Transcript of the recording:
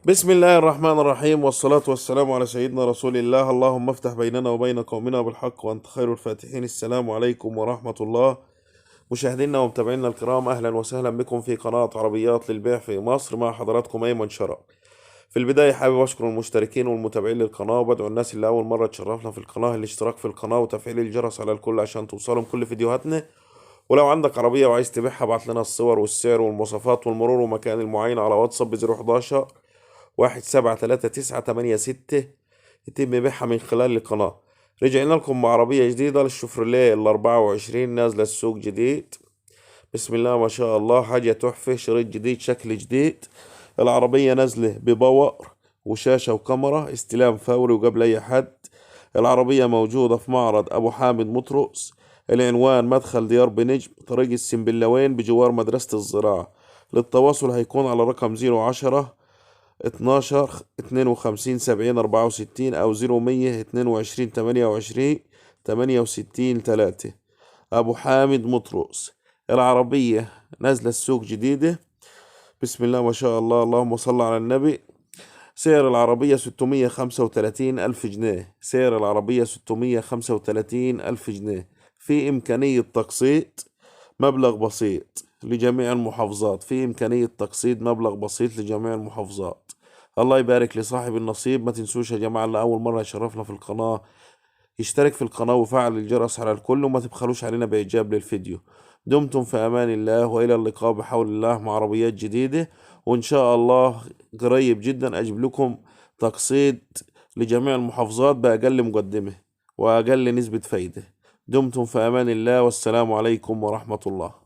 بسم الله الرحمن الرحيم، والصلاة والسلام على سيدنا رسول الله. اللهم افتح بيننا وبين قومنا بالحق وأنت خير الفاتحين. السلام عليكم ورحمة الله. مشاهدينا ومتابعينا الكرام، أهلا وسهلا بكم في قناة عربيات للبيع في مصر، مع حضراتكم أيمن شرف. في البداية حابب أشكر المشتركين والمتابعين للقناة، وبدعو الناس اللي أول مرة تشرفنا في القناة الاشتراك في القناة وتفعيل الجرس على الكل عشان توصلهم كل فيديوهاتنا. ولو عندك عربية وعايز تبيعها ابعت لنا الصور والسعر والمواصفات والمرور ومكان المعاينة على واتساب 011 173986، يتم بيعها من خلال القناة. رجعنا لكم مع عربية جديدة للشوفرليه 24 نازلة السوق جديد. بسم الله ما شاء الله، حاجة تحفة، شريط جديد، شكل جديد. العربية نازلة ب power وشاشة وكاميرا، استلام فوري وقبل أي حد. العربية موجودة في معرض أبو حامد مطرس، العنوان مدخل ديار بنجم، طريق السنبلاوين بجوار مدرسة الزراعة. للتواصل هيكون على رقم 010 12 52 70 64 أو 0100 22 28 68 3. أبو حامد مطرس. العربية نازلة السوق جديدة، بسم الله ما شاء الله، اللهم صل على النبي. سعر العربية 635 ألف جنيه، سعر العربية 635 ألف جنيه. في إمكانية تقسيط مبلغ بسيط لجميع المحافظات، في إمكانية تقسيط مبلغ بسيط لجميع المحافظات. الله يبارك لصاحب النصيب. ما تنسوش يا جماعة اللي أول مرة يشرفنا في القناة يشترك في القناة وفعل الجرس على الكل، وما تبخلوش علينا بإعجاب للفيديو. دمتم في أمان الله، وإلى اللقاء بحول الله مع عربيات جديدة، وإن شاء الله قريب جدا أجيب لكم تقسيط لجميع المحافظات بأقل مقدمة وأقل نسبة فايدة. دمتم في أمان الله، والسلام عليكم ورحمة الله.